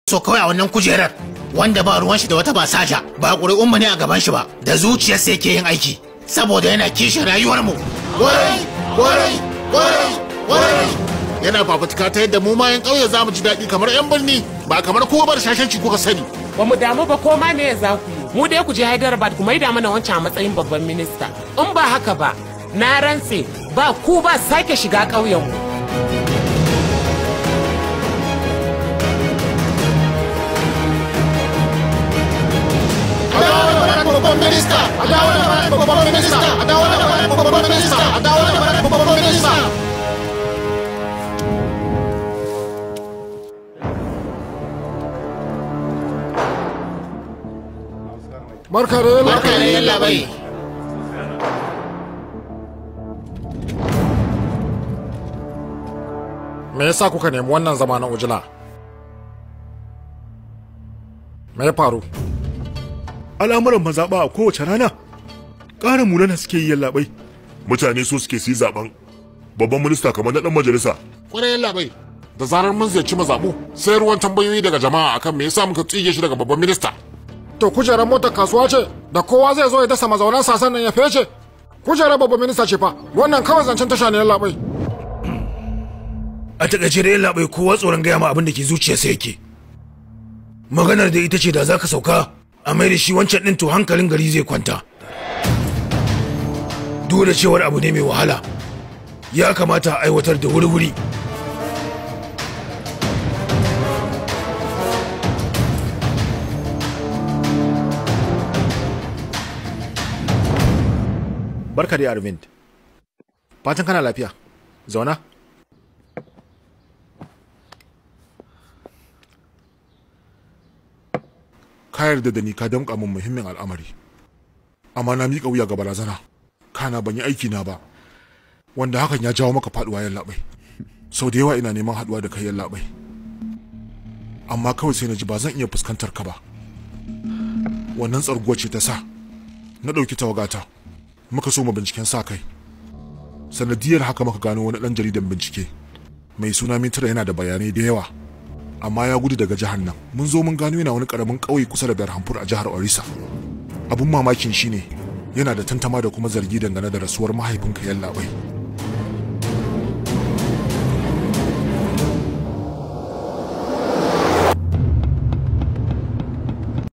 So kawai a wannan kujerar wanda ba ruwan shi da wata basaja, ba ƙuri'unmu ne a gaban shi ba, da zuciyarsa yake yin aiki saboda yana kishin rayuwarmu. Kwarai, kwarai, kwarai, kwarai. Yana fafutuka ta yadda mu ma 'yan ƙauye za mu ji daɗi kamar 'yan birni, ba kamar kowa bar shashanci kuka sani. Ba mu damu ba ko ma me za ku yi. Mu dai ku je Hyderabad ku maida mana wancan a matsayin babban minista. In ba haka ba, na rantse ba ku ba sake shiga ƙauyenmu. Babban minista, a dawo da babban minista, a dawo da babban minista, a dawo da babban minista. Barka da Barka da yalla bai. Me yasa kuka nemi wannan zama na ujila? Me ya faru? Al'amuran mazaɓa a kowace rana ƙara munana suke yi, yallaɓai. Mutane so suke su yi zaben babban minista kamar na ɗan majalisa. Kwarai, yallaɓai. Da zarar mun ziyarci mazaɓu, sai ruwan tambayoyi daga jama'a akan me yasa muka tsige shi daga babban minista. To kujerar motar kasuwa ce da kowa zai zo ya dasa mazaunan sa sannan ya fece? Kujerar babban minista ce fa, wannan kawai zancen tasha ne, yallaɓai. A takaice da yallaɓai, kowa tsoron gaya ma abin da ke zuciyarsa yake. Maganar da ita ce da za ka sauka a mai da shi wancan ɗin, to hankalin gari zai kwanta. Duk da cewar abu ne mai wahala, ya kamata a aiwatar da wuri-wuri. Barka dai, Arvind. Fatan kana lafiya. Zauna. Ka yarda da ni, ka damƙa min muhimmin al'amari, amma na miƙa wuya ga barazana, kana ban yi aiki na ba, wanda hakan ya jawo maka faɗuwa, yallaɓai. Sau da yawa ina neman haɗuwa da kai, yallaɓai, amma kawai sai na ji ba zan iya fuskantar ka ba. Wannan tsarguwa ce ta sa na ɗauki tawagata muka so mu binciken sa kai. Sanadiyar haka muka gano wani ɗan jaridan bincike mai suna Mintira yana da bayanai da yawa, amma ya gudu daga jihar nan. Mun zo mun gano yana wani karamin ƙauye kusa da Berhampur a jihar Orissa. Abun mamakin shine yana da tantama da kuma zargi dangane da rasuwar mahaifinka, yallaɓai.